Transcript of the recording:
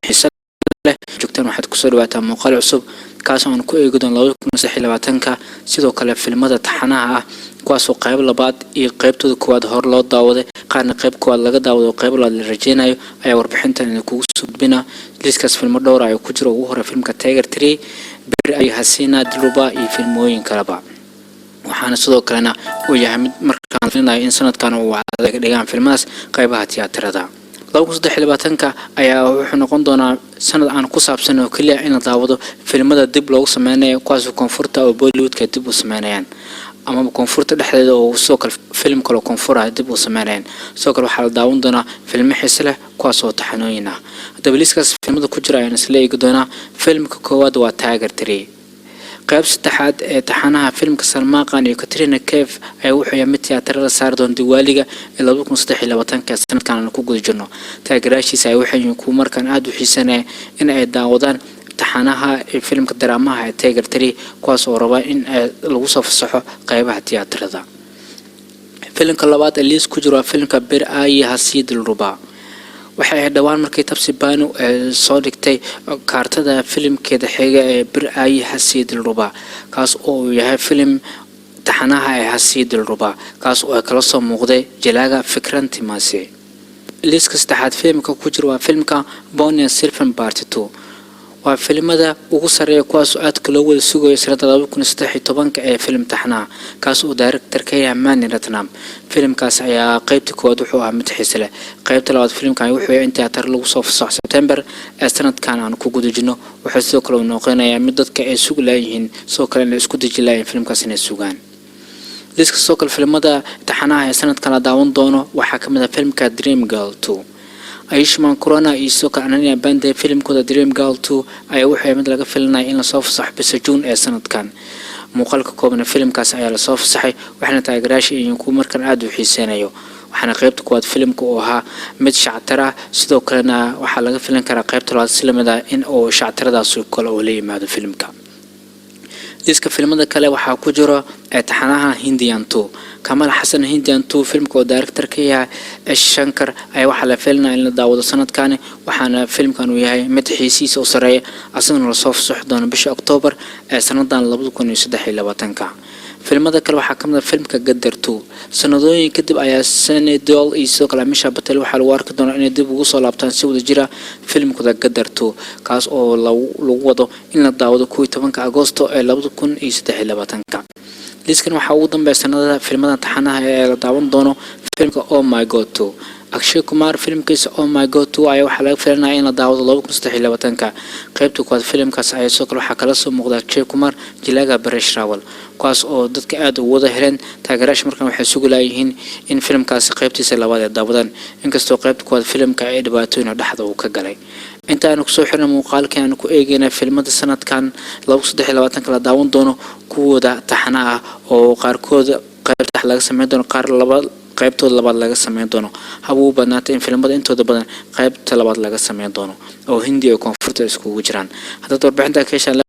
Xiise leh joogtaan, waxaad kusoo dhawaataa muuqaal cusub kaasoo aan ku eegi doono 2023-ka, sidoo kale filmada taxanaha ah, kuwaasoo qayb labaad iyo qaybtooda koowaad hor loo daawaday, qaarna qayb koowaad laga daawado, qayb labaad la rajeynayo, ayaa warbixintan idinkugu soo gudbina. Liiskaas filmo dhowr ay ku jiro, ugu hore filmka Tiger 3, Bir ay Hasina Dilruba iyo filmooyin kaleba. Waxaana sidoo kalena uu yahay mid markaan filinayo in sanadkan uu adag dhigaan filmadaas qaybaha tiyaatarada. 2023-ka ayaa wuxuu noqon doonaa sanad aan ku saabsan oo keliya in la daawado filmada dib loogu sameynayo, kuwaas koonfurta oo Bollywoodka dib u sameynayaan, amaba koonfurta dhexdeeda oo sidoo kale film kaloo koonfura dib u sameynayaan. Sidoo kale waxaa la daawan doonaa filmo xiise leh, kuwaas oo taxanooyin ah. Haddaba liiskaas filmada ku jira ayaan isla eegi doonaa. Filmka koowaad waa Tiger 3. Qayb saddexaad ee taxanaha filmka Salmaan Khan iyo Katrina Kaif ayaa wuxuu yahay mid tiyaatarada saari doona Diwaaliga ee 2023-ka, sanadkan aan ku guda jirno. Taageerayaashiisa ay waxay yihiin kuwa markaan aada u xiisanaya in ay daawadaan taxanaha ee filimka daraamaha ee Tiger 3, kuwaas oo raba in lagu soo fasaxo qaybaha tiyaatarada. Filimka labaad ee liis ku jiro waa filimka Bir Ayi Hasi Dilruba. Waxay ahayd dhowaan markii Taapsee Pannu ee soo dhigtay kaartada filimkeeda xiga ee Bir Ayi Hasi Dilruba, kaas oo uu yahay filim taxanaha ee Hasi Dilruba, kaas oo ay kala soo muuqday jalaaga Vikrant Massey. Liiska saddexaad filimka ku jira waa filimka Ponniyin Selvan Part 2. Waa filimada ugu sarreeya kuwaasoo aadka loo wada sugayo sanada 2013-ka ee filim taxnaha, kaas oo director ka yahay Mani Ratnam. Filimkaas ayaa qeybta koowaad wuxuu ahaa mid xiise leh. Qeybta labaad filimkan wuxuu yahay in tiyaatar lagu soo fasaxo Sebtembar ee sanadkan aan ku guda jirno. Wuxuu sidoo kale uu noqonayaa mid dadka ay sugi laayihiin, sidoo kale inay isku deji laayihiin filimkaas inay sugaan. Liiska sidoo kale filimada taxanaha ee sanadkan la daawan doono waxaa kamid ah filimka Dream Girl 2. Ayushmann Khurrana iyo sidoo kale Ananya Panday filimkooda Dream Girl 2 ayaa wuxuu mid laga filanaya in lasoo fasaxo bisha Juun ee sanadkan. Muuqaalka koobna filimkaas ayaa lasoo fasaxay, waxaana taageerayaasha iyo kuwa markan aada u xiiseynayo, waxaana qaybta kuwaad filimka uu ahaa mid shactara. Sidoo kalena waxaa laga filan karaa qaybta labaad si lamid ah in uu shactaradaas kale oo la yimaado filimka. Liiska filimada kale waxaa ku jiro taxanaha Indian 2, Kamal Haasan Indian 2. Filmka oo director ka yahay S Shankar ayaa waxaa la filinaya in la daawado sanadkani, waxaana filimkan uu yahay mid xiisihiisa u sareeya, asagana lasoo fasaxi doono bisha Oktoobar ee sanadan 2023-ka. Filimada kale waxaa kamid ah filimka Gadar 2. Sanadooyin kadib ayaa Sunny Deol iyo sidoo kale Amisha Patel waxaa lagu arki doonaa inay dib ugu soo laabtaan si wada jira filimkooda Gadar 2, kaas oo lagu wado in la daawado 11-ka Agoosto ee 2023-ka. Liiskan waxaa ugu dambeeya sanadada filimada taxanaha ee la daawan doono filimka Oh My God 2. Akshay Kumar filimkiisa Oh My God 2 ayaa waxaa laga filanaya in la daawado 2023-ka. Qaybta koowaad filimkaas ayaa sidoo kale waxaa kala soo muuqda Akshay Kumar, jilaaga Paresh Rawal, kuwaas oo dadka aada ugu wada heleen. Taageerayaasha markan waxay sugi laayihiin in filimkaasi qaybtiisa labaad ay daawadaan, inkastoo qaybta koowaad filimka ay dhibaatooyin dhexda uu ka galay. Intaanu kusoo xirna muuqaalkii aanu ku eegeyna filimada sanadkan 2023-ka la daawan doono, kuwooda taxana ah oo qaarkood qaybta laga sameyn doono, qaar laba qaybtooda labaad laga sameyn doono. Haba u badnaatay in filimada intooda badan qaybta labaad laga sameyn doono oo Hindi iyo koonfurta iskugu jiraan. Haddaad warbixinta ka heshaan.